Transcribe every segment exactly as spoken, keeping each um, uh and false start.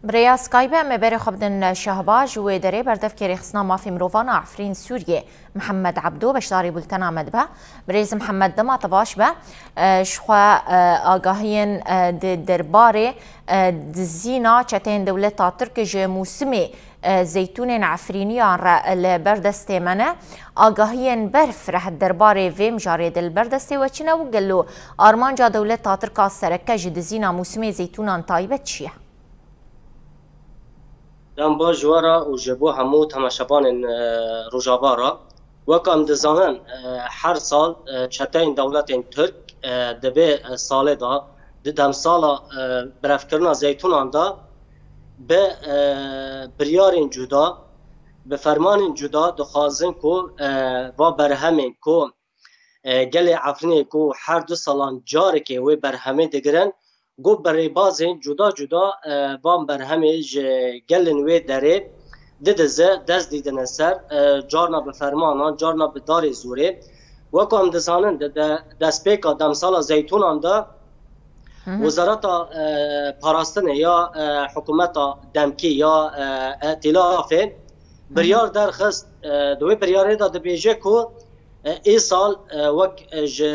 Bi rêya Skype em ê berê xwe bidin Şehbaj, ji wê derê berdevkê rêxistina mafê mirovan a Efrîn Sûriyê, Mihemed Ebdo, beşdarî bultena me dibe. Birêz Mihemed, dema te baş be. E, ji xwe, e, agahiyên, e, di derbarê, e, dizîna çeteyên dewleta Tirk ji mûsimê, e, zeytûnên Efrîniyan re li ber destê me ne. Agahiyên berf re derbarê vê mijarê de li ber destê we çi ne û gelo armanca dewleta Tirk a sereke ji dizîna mûsimê zeytûnan taybet çi ye? Dem baş ji we re û ji bo hemû temaşevanên, e, Rojava re. Wek em dizanin, e, her sal, e, çeteyên dewletên Tirk, e, di vê, e, salê de, di demsala, e, birevkirina zeytûnan de bi, e, biryarên cuda, bi fermanên cuda dixwazin ku, e, va berhemên ku e, gelê Efrînê ku her du salan carekê wê berhemê digirin, got bi rêbazên cuda cuda, e, van berhemê ji gelên wê derê didize, dest didine ser, e, carna bi fermanan, carna bi darê zorê. Wek em dizanin, di de-, destpêka demsala zeytûnan de Hı hı. Wezareta, e, Parastinê ya, e, hikûmeta demkî ya, e, Îtîlafê Hı hı. biryar derxist, e, di wê biryarê de dibêje ku, e, ê sal, e, wek, e, ji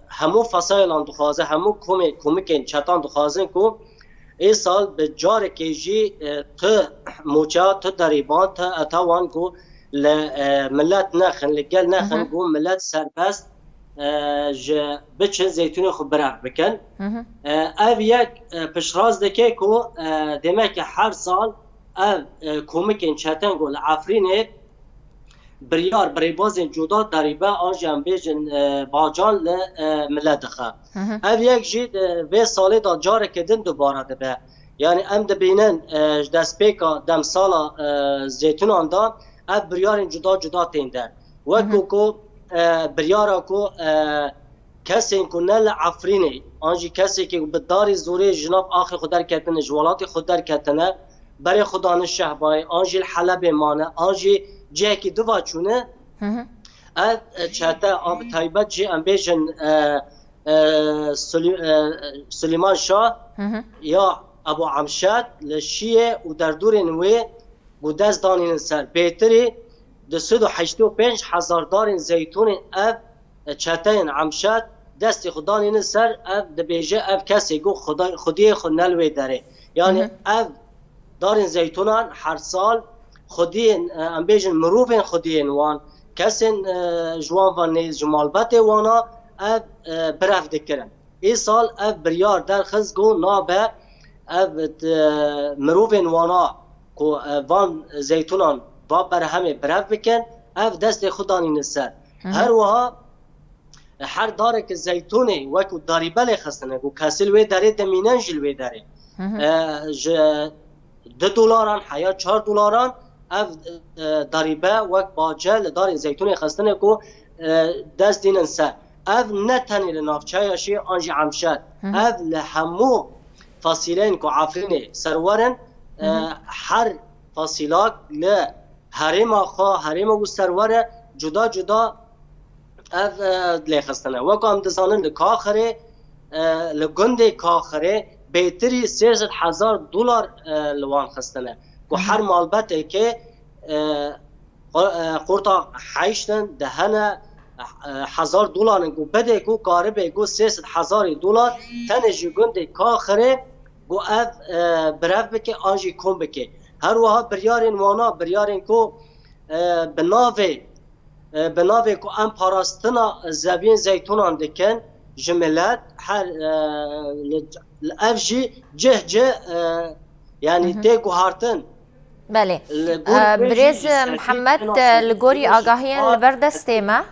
hemû fesaylan dixwaze, hemû komê-, komikên çetan dixwazin ku ê sal bi carekê jî, e, tu moça, tu derîban, tu etawan ku li, e, milet nexin, li gel nexin, Hı hı. ku milet serbest, e, ji biçin zeytûnê xwe birev bikin. Hı hı. E, ev yek, e, piştrast dike ku, e, demek ki her sal ev, e, komikên çetin ku li Efrînê biryar bi rêbazên cuda derîbe an jî em bêjin, e, bacan li, e, milet dixe. Hı hı. Ev yek jî di vê salê de careke din dubare dibe. Yani em dibînin, e, ji destpêka demsala, e, zeytûnan de ev biryarên cuda cuda tên der. Wek Hı hı. ku, ku, e, biryara ku, e, kesên ku ne li Efrînê, an jî kesekî ku bi darê zorê ji nav axê xwe derketine, ji welatê xwe derketine, berê xwe dane Şehbayê, an jî li Helebê mane, an jî cihekî diva çûne, Hı hı. ev, e, çete, an bi taybet jî em bêjin, e, e, Sulî-, e, Sulîman Şah Hı hı. ya Ebu Emşet li Şiyê û derdorên wê ku dest danînin ser. Bêtirî du sed û heştê û pênc hezar darên zeytûnê ev çeteyên Emşet destê xwe danînin ser, ev dibêje ev kesê ku xuda-, xwediyê xwe ne li wê derê. Yani Hı hı. ev darên zeytûnan her sal xwediyên, e, em bêjin mirovên xwediyên wan, kesên, e, ji wan ve nêz, ji malbetê wana ev, e, birev dikirin. Ê sal ev biryar derxist ku nabe ev, e, mirovên wana ku, e, van zeytûnan va berhemê birev bikin, ev destê xwe danîne ser. Hı hı. Her wiha her dareke zeytûnê wekû darîbe lê xistine ku kesê li wê derê dimînin jî li wê derê. Hı hı. E, ji du dolaran heya çar dolaran ev, e, darîbe wek bace li darên zeytûnê xistine ku, e, dest dînin ser. Ev ne tenê li navçeya Şiyê an jî Emşet. Hı hı. Ev li hemû fasîleyên ku Efrînê serwerin, e, Hı hı. her fasîlak li herêma xwe, herêma ku serwer e, cuda cuda ev, e, lê xistine. Wek em dizanin li Kaxirê, e, li gundê Kaxirê bêtirî sê sed hezar dolar, e, li wan xistine. Ku Hı hı. her malbetekê, e, xo-, e, xorta heştin de hene, e, hezar dolar in ku bide ku karibe ku sê sed hezarî dolar tenê ji gundê Kaxirê ku ev, e, birev bike an jî kom bike. Her wiha biryarên wana, biryarên ku, e, bi navê, e, bi navê ku em parastina zeviyên zeytûnan dikin ji milet, her, e, li, li ev jî cih cih, e, yani Hı hı. tê guhartin. Belê. Li gor E, wê jî Birêz ji Mihemed, serkê e, li gorî jî agahiyên li ber destê me,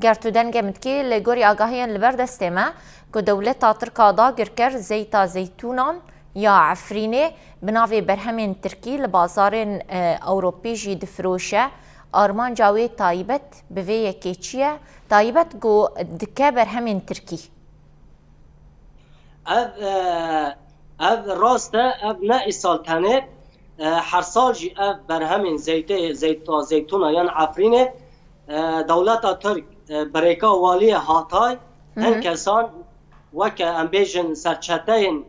ger tu dengê min dikî, li gorî agahiyên li ber destê me, ku dewleta Tirk a dagirker zeyta zeytûnan ya Efrînê bi navê berhemên Tirkî li bazarên, e, Ewropî jî difiroşe. Armanca wê taybet bi vê yekê çi ye? Taybet ku dike berhemên Tirkî. Ev, e, ev rast e, ev ne îsal tenê. E, her sal jî ev berhemên zeytê, zeyta, zeytûna yan Efrînê, e, dewleta Tirk, e, bi rêka waliyê Hatay, Hı hı. hin kesan weke em bêjin serçeteyên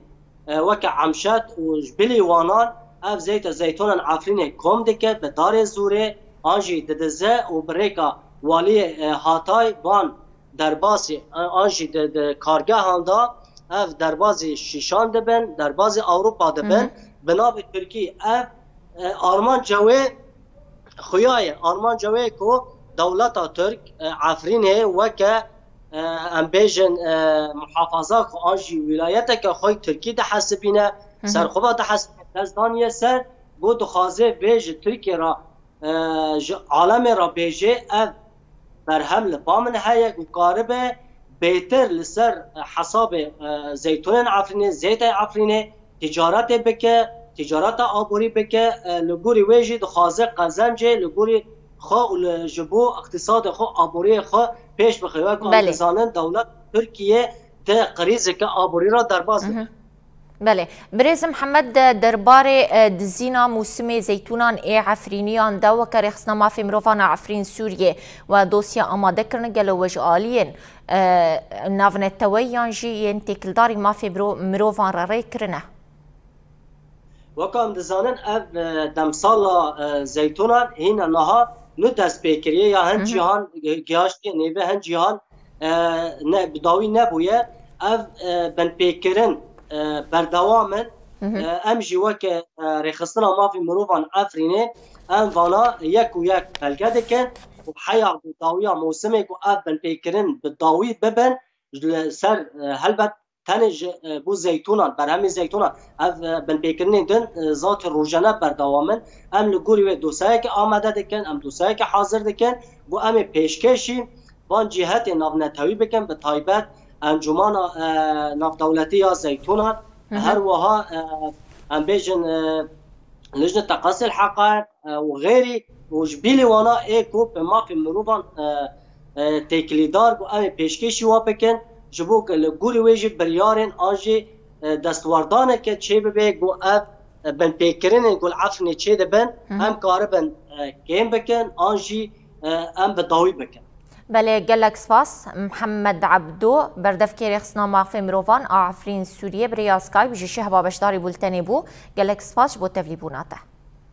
e, weke emşet û ji bilî wanan ev zeyta zeytûnan Efrînê kom dike bi darê zûrê, an jî didize û bi rêka waliyê, e, Hatay van derbasî, e, an jî di, di kargehan de ev derbazî şîşan dibin, derbazî Ewropa dibin. Bi navê Tirkî ev, e, armanca wê xuya ye. Armanca wê ku dewleta Tirk, e, Efrînê weke, e, em bêjin, e, muhafaza xwe an jî wîlayeteke xwe Tirkî dihesibîne, ser xwe ve dihesibîne, dest daniye ser, ku dixwaze vê ji Tirkiyê re, e, ji alemê re bêje, ev berhem li ba min heye ku karibe bêtir li ser, e, hesabê, e, zeytûnên Efrînê, zeytê Efrînê, ticaretê bike, ticareta aborî bike, e, li gorî wê jî dixwaze qezencê li gorî xwe û li, ji bo iqtîsadê xwe, aboriyê xwe pêş bixe. Wek em Belê. dizanin, dewlet Tirkiye di krîzeke aborî re derbas dibe. Belê. Birêz Mihemed, de derbarê, e, dizîna mûsimê zeytûnan ê Efrîniyan de weke Rêxistina Mafê Mirovan a Efrîn Sûriyê we dosya amade kirine, gelo we ji aliyên, e, navneteweyî yan jî yên têkildarî mafê biro-, mirovan re rê kirine? Weke em dizanin, ev, e, demsala, e, zeytûnan hîna niha nû dest pê kiriye ya hin Hı hı. cîhan, e, gihaştiye nêve, hin cîhan, e, ne, bi dawî nebûye. Ev, e, binpêkirin, e, berdewam in. Hı hı. E, em jî weke, e, Rêxistina Mafê Mirovan Efrînê em vana yek û yek belge dikin û heya ku dawiya mûsimê ku ev binpêkirin bi dawî bibin, ji li ser, e, helbet tenê ji, e, bo zeytûnan, berhemê zeytûnan, ev, e, binpêkirinên din, e, zatê rojane berdewam in. Em li gorî wê dosyayekê amade dikin, em dosyayekê hazir dikin, bo em ê pêşkêşî van cîhetê navnetewî bikin, bi taybet Encûmana, e, Navdewletî ya Zeytûnan, Hı hı. her wiha, e, em bêjin, e, Lijne Teqasê Heqaîq, e, û xêrî û ji bîlî wana ê ku bi mafê mirovan, e, e, têkilîdar ku em ê pêşkêşî wa bikin, ji bo ku li gorî wê jî biryarên an jî, e, destwerdaneke çê bibe ku ev, e, binpêkirinên ku li Efrînê çê dibin, Hı hı. em karibin, e, kêm bikin an jî, e, em bi dawî bikin. Belê, gelek spas. Mihemed Ebdo, berdevkê Rêxistina Mafê Mirovan a Efrîn Sûriyê, bi rêya Skype ji Şehba beşdarî bultenê bû. Gelek spas ji bo tevlîbûna te.